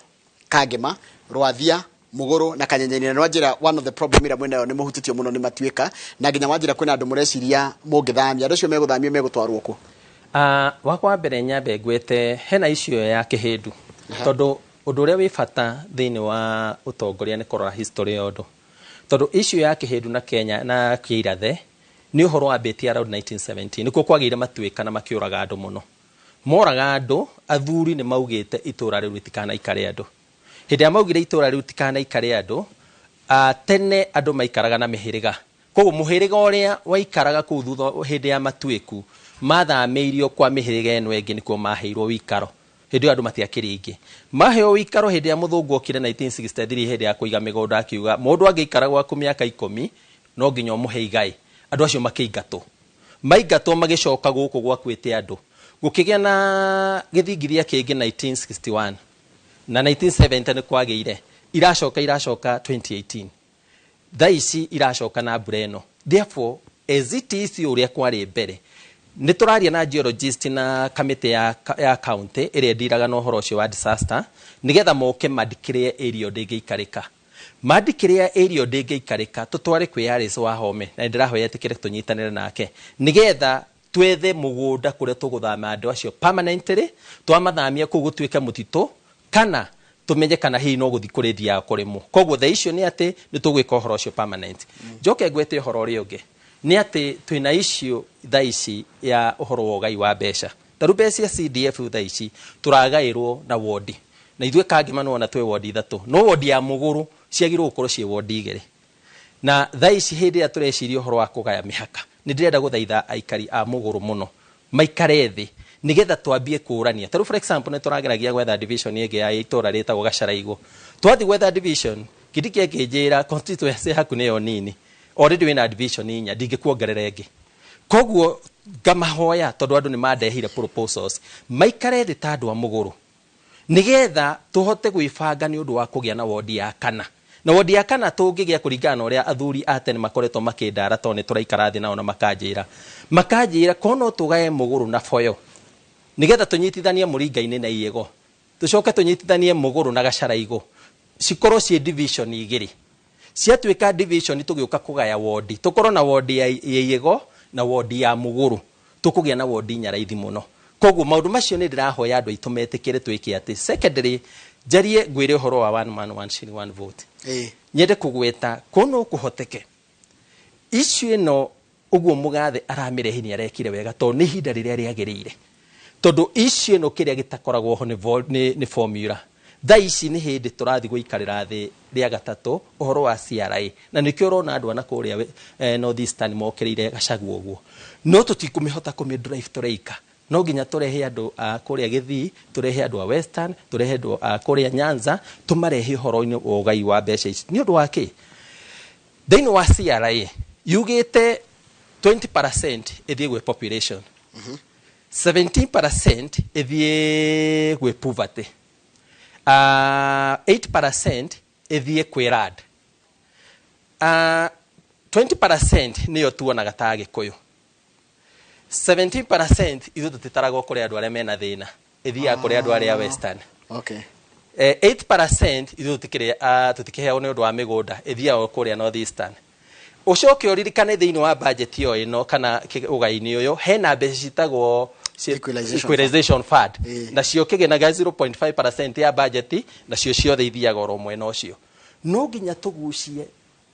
Kangema, Rwathia, Mũgũrũ na Kanyenyenĩ. Na wanjĩra one of the problem ĩrĩa mwĩnayo nĩ mũhutĩtio mũno nĩ matuĩka, na nginya wanjĩra kwĩna andũ mũreciria mũngĩthamia. Andũ acio megũthamio megũtwarwo kũ? Wakwa wa mbere, nyambe ngwete hena icio ya kĩhĩndu, tondũ ũndũ ũrĩa wĩ bata thĩinĩ wa ũtongoria nĩ kũrora history ya ũndũ, tondũ issue ya kĩhĩndu na Kenya na kĩirathe nĩ ũhoro wambĩtie around 1970. Nĩkuo kwagĩire matuĩka na makĩũraga andũ mũno, moraga andũ. Athuri nĩ maugĩte itũra rĩu rĩtikanaikare andũ. Hĩndĩ ĩrĩa maugire itũra rĩu tikanaikare andũ, tene andũ maikaraga na mĩhĩrĩga, koguo mũhĩrĩga ũrĩa waikaraga kũu thutha hĩndĩ ya matuĩku mathamĩirio kwa mĩhĩrĩga ĩno ĩngĩ, nĩkuo maheirwo wĩikaro. Hĩndĩ ĩyo andũ matiakĩrĩ aingĩ maheo wĩikaro. Hĩndĩ ya mũthũngũ okire 1963, hĩndĩ ya kũiga mĩgũnda, akiuga mũndũ angĩikara gwaku mĩaka 10 no nginya ũmũhe igai. Andũ acio makĩingatwo, maingatwo magĩcoka gũkũ gwakuĩte andũ. Gũkĩgĩa na gĩthingithia kĩngĩ 1961 na 1970 nĩ kwagĩire, iracoka iracoka 2018, thaa ici iracoka na mbura ĩno. Therefore, as it is, ũrĩa kwarĩ mbere, nĩ tũraria na geologist na kamĩtĩ ya county ĩrĩa ĩndiraga na ũhoro ũcio wa disaster, nĩgetha moke mandikĩrĩe area ndĩngĩikarĩka, mandikĩrĩa area ndĩngĩikarĩka, tũtware kwĩ Alice Wahome, na nĩndĩrahoya etĩkĩre tũnyitanĩre nake, nĩgetha twethe mũgũnda kũrĩa tũgũthama andũ acio permanently. Twamathamia kũu gũtuĩke mũtitũ, kana tũmenye kana hihi no gũthiĩ kũrĩthiaga kũrĩmwo. Koguo the issue nĩ atĩ nĩ tũgwĩka ũhoro ũcio permanent. Njoke ngwete ũhoro ũrĩa ũngĩ nĩ atĩ twĩna issue thaa ici ya ũhoro wa ũgai wa mbeca. Ta rĩu mbeca cia CDF thaa ici tũragaĩrwo na wondi, na ithuĩ Kangema nĩwona twĩ wondi ithatũ, no wondi ya Mũgũrũ ciagĩrĩirwo gũkorwo ciĩ wondi igĩrĩ. Na thaa ici hĩndĩ ĩrĩa tũreciria ũhoro wa kũgaya mĩhaka, nĩ ndĩrenda gũthaitha aikari a Mũgũrũ mũno maikare thĩ, nĩgetha twambie kũrania. Ta rĩu, for example, nĩ tũrageragia gwetha division ĩngĩ ya itũra rĩtagwo Gacaraigũ. Twathiĩ gwetha division, Kindiki akĩnjĩra constituency yaku nĩyo nini, already wĩna division inya, ndingĩkuongerera ĩngĩ. Koguo ngamahoya, tondũ andũ nĩ mandehire proposals, maikare thĩ ta andũ a Mũgũrũ, nĩgetha tũhote gwĩbanga nĩ ũndũ wa kũgĩa na wondi ya kana. Na wondi ya kana tũngĩgĩa, kũringana na ũrĩa athuri a tene makoretwo makĩndara, tondũ nĩ tũraikara thĩ nao na makanjĩra ko no tũgae Mũgũrũ na Boyo, nĩgetha tũnyitithanie Mũringa-inĩ na Iĩgo, tũcoke tũnyitithanie Mũgũrũ na Gacaraigũ, cikorwo ciĩ division igĩrĩ. Ciatuĩka division, tũgĩũka kũgaya wondi, tũkorwo na wondi ya Iĩgo na wondi ya Mũgũrũ, tũkũgĩa na wondi inya raithi mũno. Koguo maũndũ macio nĩ ndĩrahoya andũ aitũ metĩkĩre twĩke atĩ. Secondary, njarie ngwĩre ũhoro wa one man one shilling one vote. Nyende kũgweta ko no kũhoteke issue ĩno ũguo mũgathe aramĩrehe, nĩ arekire wega, tondũ nĩ ihinda rĩrĩa rĩagĩrĩire, tondũ issue ĩno kĩrĩa gĩtakoragwo ho nĩ formula. Thaa ici nĩ hĩndĩ tũrathiĩ gũikarĩra thĩ rĩa gatatũ ũhoro wa CRA, na nĩkĩo ũrona andũ ana kũrĩa North Eastern mokĩrĩire Gachagua ũguo, no tũtikũmĩhota kũmĩ drive tũreika. No nginya tũrehe andũ a kũrĩa Gĩthii, tũrehe andũ a Western, tũrehe andũ a kũrĩa Nyanza, tũmarehe ũhoro-inĩ wa ũgai wa mbeca ici. Nĩ ũndũ wa kĩ? Thĩinĩ wa CRA yugĩte 20% ĩthiĩ gwĩ population, 17% ĩthiĩ gwĩ poverty, 8% ĩthiĩ kwĩ land, 20% nĩyo tuonaga ta Gĩkũyũ, 17% ithuĩ tũtitaragwo kũrĩ andũ arĩa mena thĩna, ĩthiaga kũrĩ andũ arĩa Western. 8% ithuĩ tũtikĩheagwo nĩ ũndũ wa mĩgũnda, ĩthiaga kũrĩa North Eastern. Ũcoke ũririkane thĩinĩ wa budget ĩyo ĩno kana ũgai-inĩ ũyũ hena mbeca citagwo Equalization. Equalization fund. Nacio kĩgĩna gĩa 0.5% ya budget nacio ciothe ithiaga oro mwena ũcio. No nginya tũgucie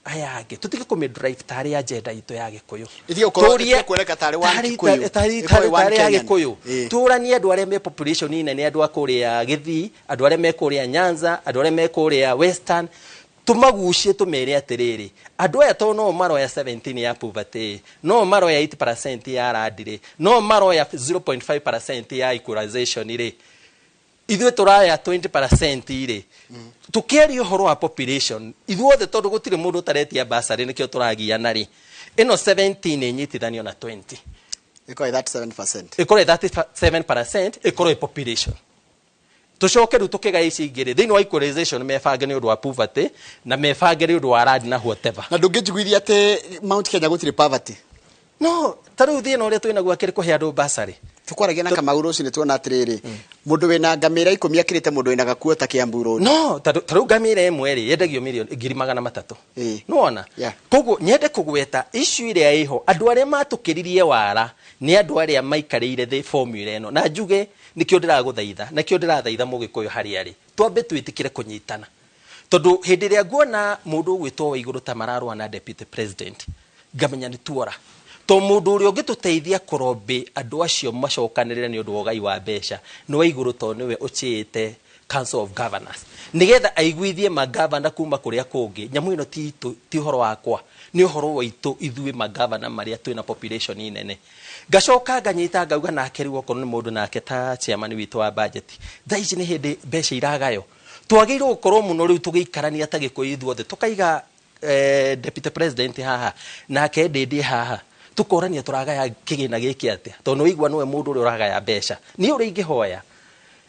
aya angĩ, tũtige kũmĩ drive tarĩ agenda itũ ya Gĩkũyũ. Ĩtige ĩtige kuoneka tarĩ one Kikuyu. Tarĩ Ĩkorwo one tarĩ ya Kenyan. Gĩkũyũ. Tũranie andũ arĩa me population nene, andũ a kũrĩa Gĩthii, andũ arĩa me kũrĩa Nyanza, andũ arĩa me kũrĩa Western, tũmagucie, tũmere atĩrĩrĩ, andũ aya to no maroya 17 ya poverty, no maroya 8% ya land rĩ, no maroya 0.5% ya equalization rĩ, ithuĩ tũraya 20% rĩ. Tũkĩaria ũhoro wa population ithuothe, tondũ gũtirĩ mũndũ ũtaretia basarĩ, nĩkĩo tũragiana rĩ, ĩno 17 ĩnyitithanio na 20. Ĩkorwo 37%. Ĩkorwo 37%, ĩkorwo ĩ population. Tũcoke rĩu tũkĩgaya ici ingĩ rĩ, thĩinĩ wa equalization mebange nĩ ũndũ wa poverty na mebange nĩ ũndũ wa land na whatever. Na ndũngĩnjiguithia atĩ Mount Kenya gũtirĩ poverty. No ta rĩu thĩna ũrĩa twĩnaguo akĩrĩ kũhe andũ basarĩ. Tũkwaragia na Kamau rũcinĩ, tuona atĩrĩrĩ, mũndũ wĩna ngamĩra 10 akĩrĩte mũndũ wĩna gakuo ta Kiambu Road. No ta rĩu ngamĩra ĩmwe rĩ, yendagio mirioni 300,000. Nĩwona? Koguo nyende kũgweta issue ĩrĩa ĩho, andũ arĩa matũkĩririe wara nĩ andũ arĩa maikarĩire the formula ĩno, na njuge nĩkĩo ndĩragũthaitha, nakĩo ndĩrathaitha mũgĩkũyũ harĩa arĩ, twambe twĩtĩkĩre kũnyitana, tondũ hĩndĩ ĩrĩa nguona mũndũ ũgwĩtwo wa igũrũ ta mararũa na deputy president, ngamenya nĩ tuora to mũndũ ũrĩa ũngĩtũteithia kũrombe andũ acio macokanĩrĩre nĩ ũndũ wa ũgai wa mbeca nĩ wa igũrũ, tondũ nĩwe ũchĩĩte Council of Governors nĩgetha aiguithie magavana kuma kũrĩa kũngĩ. Nyamũ ĩno ti itũ, ti ũhoro wakwa, nĩ ũhoro waitũ ithuĩ magavana marĩa twĩna population nene. Ngacoka nganyita ngauga nake rĩu okorwo nĩ mũndũ nake ta chairman witũ wa budget, thaa ici nĩ hĩndĩ mbeca iragayo, twagĩrĩirwo gũkorwo mũno rĩu tũgĩikarania ta Gĩkũyũ ithuothe, tũkaiga deputy president haha nake ndĩndĩ haha, tũkorania tũragaya kĩgĩna gĩkĩ atĩa, tondũ nĩ waigua nĩwe mũndũ ũrĩa ũragaya mbeca. Niĩ ũrĩa ingĩhoya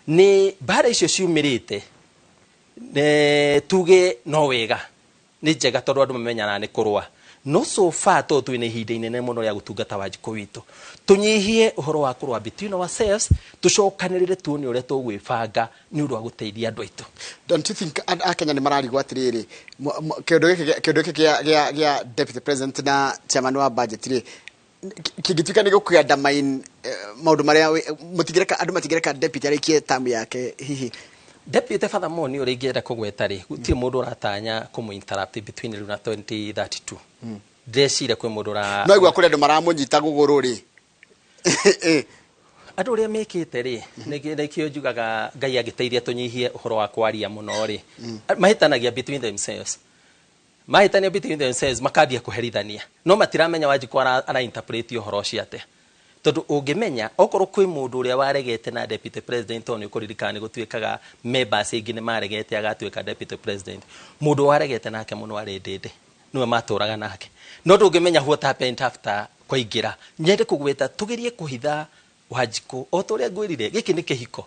nĩ mbara icio ciumĩrĩte, tuge no wega, nĩ njega, tondũ andũ mamenyanaga nĩ kũrũa, no so far tondũ twĩna ihinda inene mũno rĩa gũtungata Wanjikũ witũ, tũnyihie ũhoro wa kũrũa between ourselves, tũcokanĩrĩre, tuone ũrĩa tũgwĩbanga nĩ ũndũ wa gũteithia andũ aitũ. Don't you think Akenya nĩ mararigwo atĩrĩrĩ, kĩũndũ gĩkĩ gĩa deputy president na chairman wa budget rĩ, kĩngĩtuĩka nĩ gũkũ-undermine maũndũ marĩa mũtingĩreka andũ, matingĩreka deputy arĩkie term yake hihi? Deputy, furthermore, nĩ ũrĩa ingĩenda kũgweta rĩ, gũtirĩ mũndũ ũratanya kũmũ interrupt between rĩu na 2032. Ndĩreciria kwĩ mũndũ ũra No igua kũrĩ andũ maramũnyita gũgũrũ rĩ. Andũ ũrĩa mekĩte rĩ, nĩkĩo njugaga Ngai angĩteithia tũnyihie ũhoro wa kwaria mũno rĩ. Mahĩtanagia between themselves, mahĩtania between themselves, makambia kũherithania, no matiramenya Wanjikũ ara interpret ũhoro ũcio atĩa, tondũ ũngĩmenya okorwo kwĩ mũndũ ũrĩa waregete na deputy president, tondũ nĩ ũkũririkana nĩ gũtuĩkaga members aingĩ nĩ maregete agatuĩka deputy president, mũndũ waregete nake mũno arĩ Ndĩndĩ, nĩwe matũraga nake, no ndũngĩmenya what happened after kwaingĩra. Nyende kũgweta tũgerie kũhitha Wanjikũ, o ta ũrĩa ngwĩrire, gĩkĩ nĩ kĩhiko,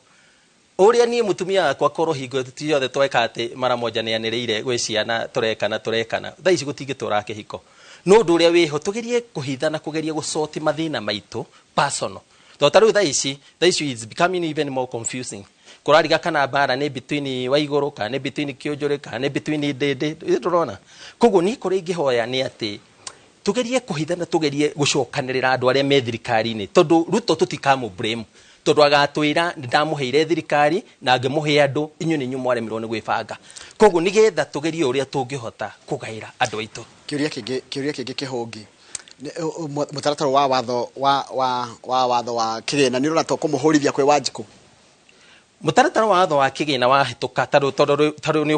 ũrĩa niĩ mũtumia wakwa korwo hingo ti yothe tweka atĩ mara moja nĩ anĩrĩire gwĩ ciana tũrekana tũrekana, thaa ici gũtingĩtũra kĩhiko. No ũndũ ũrĩa wĩho, tũgerie kũhitha na kũgeria gũcoti mathĩna maitũ personal, tondũ ta rĩu thaa ici is becoming even more confusing, kũrariga kana mbara nĩ between wa igũrũ, kana nĩ between kĩũnjũrĩ, kana nĩ between ndĩndĩ ndũrona. Koguo niĩ kũrĩa ingĩhoya nĩ atĩ tugerie kũhitha na tugerie gũcokanĩrĩra andũ arĩa me thirikari-inĩ, tondũ Ruto tũtikamũ blame, tondũ agatwĩra nĩ ndamũheire thirikari na ngĩmũhe andũ, inyuĩ nĩ inyuĩ mwaremirwo nĩ gwĩbanga. Koguo nĩgetha tũgerie ũrĩa tũngĩhota kũgaĩra andũ aitũ. Kĩũria kĩngĩ kĩhũngi. Mũtaratara wa watho wa watho wa kĩgĩna nĩ ũrona to kũmũhũrithia kwĩ Wanjikũ? Mũtaratara wa watho wa kĩgĩna wahĩtũka, tarĩu tarĩu nĩ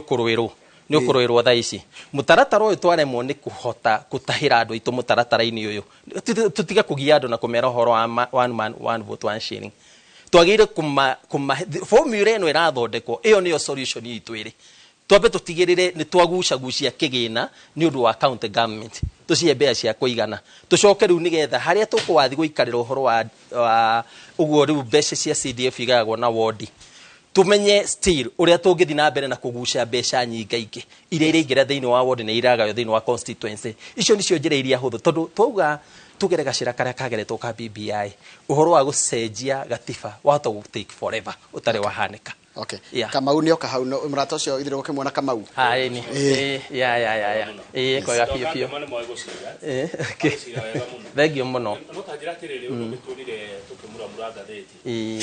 ũkũrũĩrwo thaa ici. Mũtaratara ũyũ twaremwo nĩ kũhota gũtahĩra andũ aitũ mũtaratara-inĩ ũyũ, tũtige kũgia andũ na kũmera ũhoro wa one man one vote one shilling. Twagĩrĩire kũma formula ĩno ĩrathondekwo, ĩyo nĩyo solution itũ ĩrĩ. Twambe tũtigĩrĩre nĩ twagucagucia kĩgĩna nĩ ũndũ wa county government, tũcihe mbeca cia kũigana, tũcoke rĩu nĩgetha harĩa tũkũwathi gũikarĩra ũhoro wa ũguo. Rĩu mbeca cia CDF igayagwo na wondi, tumenye still ũrĩa tũngĩthiĩ na mbere na kũgucia mbeca nyingaingĩ iria iraingĩra thĩinĩ wa ward na iragaywo thĩinĩ wa constituency. Icio nĩcio njĩra iria hũthũ, tondũ twauga tugere gacĩra karĩa kageretwo ka BBI, ũhoro wa gũcenjia gatiba wahota gũ take forever ũtarĩ wahanĩka. Okay. Yeah. Kamau nĩ oka hau mũrata ũcio ithire gũkĩmuona Kamau. Hai ni. Ya ya ya ya. Kwega biũ biũ. Okay. Thank you mũno. No ta njĩra atĩrĩrĩ, ũndũ ũgĩtũrire tũkĩmuramura ngathĩti Ĩĩ.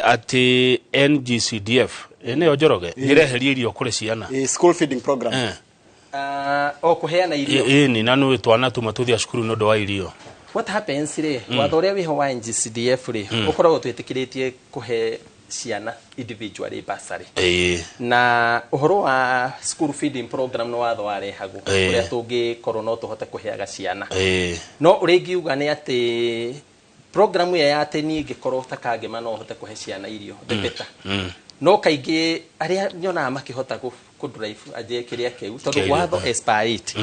Atĩ NGCDF nĩyo Njoroge nĩreheria irio kũrĩ ciana. School feeding program. O kũheana irio. Ĩni na nĩ twana tuma tũthia cukuru nĩ ũndũ wa irio. What happens rĩ, watho ũrĩa wĩho wa NGCDF rĩ, ũkoragwo twĩtĩkĩrĩtie kũhe ciana individually bursary. Na ũhoro wa school feeding program nĩ watho warehagwo ũrĩa tũngĩkorwo no tũhote kũheaga ciana. No ũrĩa ingiuga nĩ atĩ program ĩyo ya atĩ niĩ ingĩkorwo ta Kangema no hote kũhe ciana irio, the better. No kaingĩ arĩa nyonaga makĩhota kũ drive aje kĩrĩa kĩu tondũ watho as per it,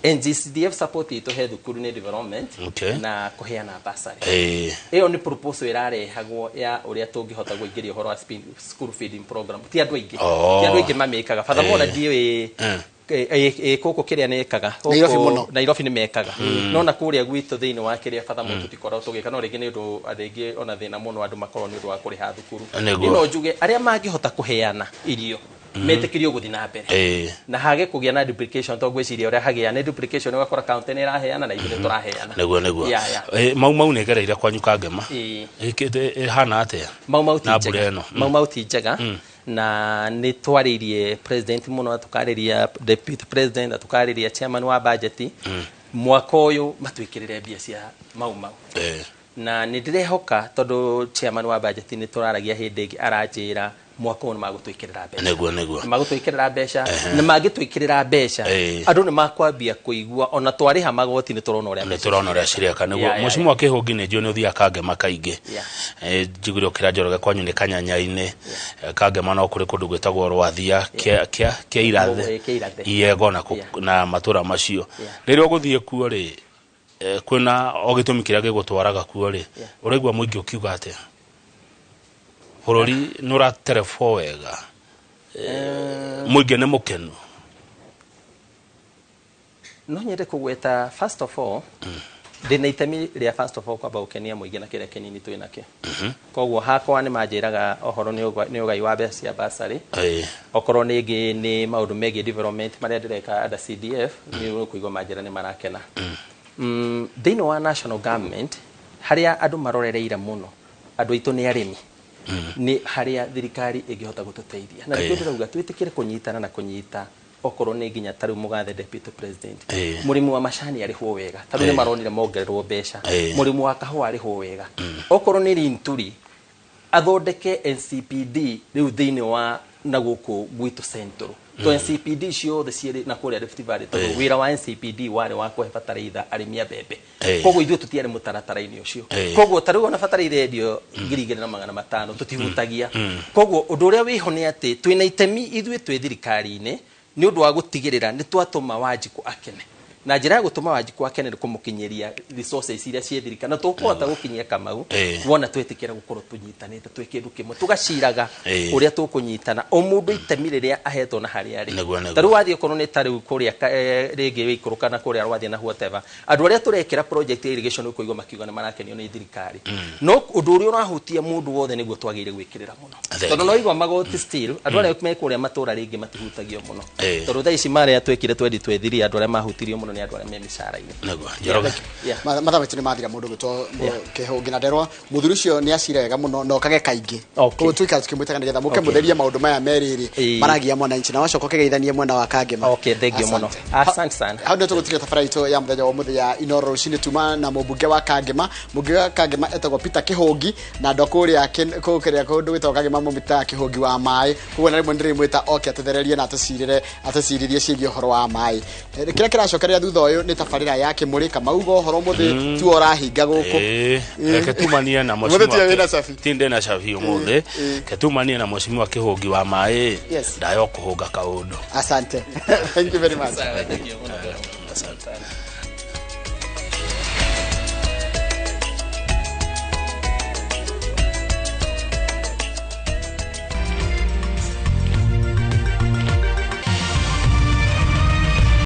NGCDF support itũ he thukuru nĩ development na kũheana bursary. Ĩyo nĩ proposal ĩrarehagwo ya ũrĩa tũngĩhota kũingĩria ũhoro wa school feeding program. Ti andũ aingĩ, ti andũ aingĩ mamĩkaga. Furthermore, ndiũĩ gũkũ kĩrĩa nĩkaga. Nairobi mũno. Nairobi nĩ mekaga, no na kũrĩa gwitũ thĩinĩ wa kĩrĩa furthermore tũtikoragwo tũgĩka, no rĩngĩ nĩ ũndũ rĩngĩ ona thĩna mũno andũ makorwo nĩ ũndũ wa kũrĩha thukuru. Nĩguo. No njuge arĩa mangĩhota kũheana irio metĩkĩrio gũthiĩ na mbere na hage kũgĩa na duplication, tondũ ngwĩciria ũrĩa hagĩa nĩ duplication, ũgakora county nĩ ĩraheana na ithuĩ nĩ tũraheana. Nĩguo. Ya. Mau Mau nĩ ĩgereire kwanyu Kangema. Ĩhana atĩa? Mau Mau ti Na mbura njega. ĩno. Mau Mau ti njega, na nĩ twarĩirie president mũno, tũkarĩria deputy president, na tũkarĩria chairman wa budget, mwaka ũyũ matwĩkĩrĩre mbia cia Mau Mau. Na nĩ ndĩrehoka tondũ chairman wa budget nĩ tũraragia hĩndĩ ĩngĩ, aranjĩra mwaka ũyũ nĩ magũtwĩkĩrĩra mbeca. Nĩguo. Nĩ magũtwĩkĩrĩra mbeca, na mangĩtwĩkĩrĩra mbeca, andũ nĩ makwambia kũigua ona twarĩha magoti nĩ tũrona ũrĩa nĩ mbeca tũrona ũrĩa cireka. Nĩguo. Mũcimu wa Kĩhũngi, nĩ njũĩ nĩ ũthiaga Kangema kaingĩ. Njiguire ũkĩra Njoroge kwanyu nĩ Kanyanya-inĩ. Kangema no kũrĩ kũndũ gwĩtagwo Rwathia, kĩa Irathe. Kĩa Irathe. Iego na na matũra macio. Rĩrĩa ũgũthiĩ kuo rĩ, kwĩna o gĩtũmi kĩrĩa gĩgũtwaraga kuo rĩ, ũraigua mũingĩ ũkiuga atĩa? Bũrũri nĩ ũraterebwo wega? Mũingĩ nĩ mũkenu? No nyende kũgweta, first of all, ndĩna itemi rĩa first of all kwamba gũkenia mũingĩ na kĩrĩa kĩnini twĩ nakĩo. Koguo hakwa nĩ manjĩraga ũhoro nĩ ũgai wa mbeca cia bursary, okorwo nĩ ĩngĩ nĩ maũndũ megiĩ development marĩa ndĩreka under CDF, nĩ ũkũigua manjĩra nĩ marakena. Thĩinĩ wa national government, harĩa andũ marorereire mũno, andũ aitũ nĩ arĩmi, nĩ harĩa thirikari ĩngĩhota gũtũteithia, na nĩkĩo ndĩrauga twĩtĩkĩre kũnyitana na kũnyita, okorwo nĩ nginya ta rĩu mũgathe deputy president, mũrĩmi wa macani arĩhwo wega, ta rĩu nĩ maronire mongererwo mbeca, mũrĩmi wa kahũa arĩhwo wega, okorwo nĩ Linturi athondeke NCPD rĩu thĩinĩ wa na gũkũ gwitũ Central, to NCPD ciothe ciĩrĩ na kũrĩa Rift Valley, tondũ wĩra wa NCPD warĩ wa kũhe bataraitha arĩmi a mbembe. Koguo ithuĩ tũtiarĩ mũtaratara-inĩ ũcio. Koguo ta rĩu ona bataraitha yendio 2500 tũtihutagia. Koguo ũndũ ũrĩa wĩho nĩ atĩ twĩna itemi ithuĩ twĩ thirikari-inĩ nĩ ũndũ wa gũtigĩrĩra nĩ twatũma Wanjikũ akene, na njĩra ya gũtũma Wanjikũ akene nĩ kũmũkinyĩria resources iria ciĩ thirikari, na tũkũhota gũkinyia Kamau wona twĩtĩkĩra gũkorwo tũnyitanĩte twĩ kĩndũ kĩmwe, tũgaciraga ũrĩa tũkũnyitana, o mũndũ itemi rĩrĩa ahetwo na harĩa arĩ. Nĩguo. Ta rĩu wathiĩ okorwo nĩ ta rĩu kũrĩa rĩngĩ wĩikũrũka na kũrĩa rwathiĩ na whatever, andũ arĩa tũrekĩra project ya irrigation ũkũigua makiuga nĩ marakenio nĩ thirikari, no ũndũ ũrĩa ũrahutia mũndũ wothe nĩguo twagĩrĩire gwĩkĩrĩra mũno. Thank Tondũ you. no igua magoti, still andũ arĩa me kũrĩa matũra rĩngĩ matihutagio mũno, tondũ thaa ici marĩa twekire 2023, andũ arĩa mahutirio mũno nĩ andũ arĩa me mĩcara-inĩ. Nĩguo, Njoroge. Mathaa maitũ nĩ mathira. Mũndũ gwĩtwo Kĩhũngi na Nderwa, mũthuri ũcio nĩ acira wega mũno na okage kaingĩ. Koguo tuikara tukĩmwĩtaga nĩgetha mũke mũtherie maũndũ maya merĩrĩ maragia mwananchi, na wacoka ũkĩgeithanie mwena wa Kangema. Okay, thank you mũno. Asante. Asante sana. Hau nĩ tũgũtiga tabara itũ ya mũthenya wa ũmũthĩ ya Inoro rũcinĩ. Tuma na mũmbunge wa Kangema. Mũmbunge wa Kangema etagwo Peter Kĩhũngi, na andũ a kũrĩa kũrĩa kũndũ gwĩtagwo Kangema mũmĩtaga Kĩhũngi wa maĩ. Koguo na rĩmwe nĩndĩrĩmwĩta oke atũthererie na atũcirĩre, atũcirithie ciĩgiĩ ũhoro wa maĩ. Kĩrĩa kĩracokereria thutha ũyũ nĩ tabarĩra ya Kĩmũrĩ. Kamauga ũhoro mũthĩ tuo ũrahinga gũkũ. Reke tumanie na Ũmũthĩ mheshimiwa tiwe wĩna cabi. Ti ndĩ na cabi ũmũthĩ. Reke tumanie na mheshimiwa Kĩhũngi wa maĩ. Ndayo kũhũnga kaũndũ. Asante, thank you very much. Sawa, thank you mũno. Asante.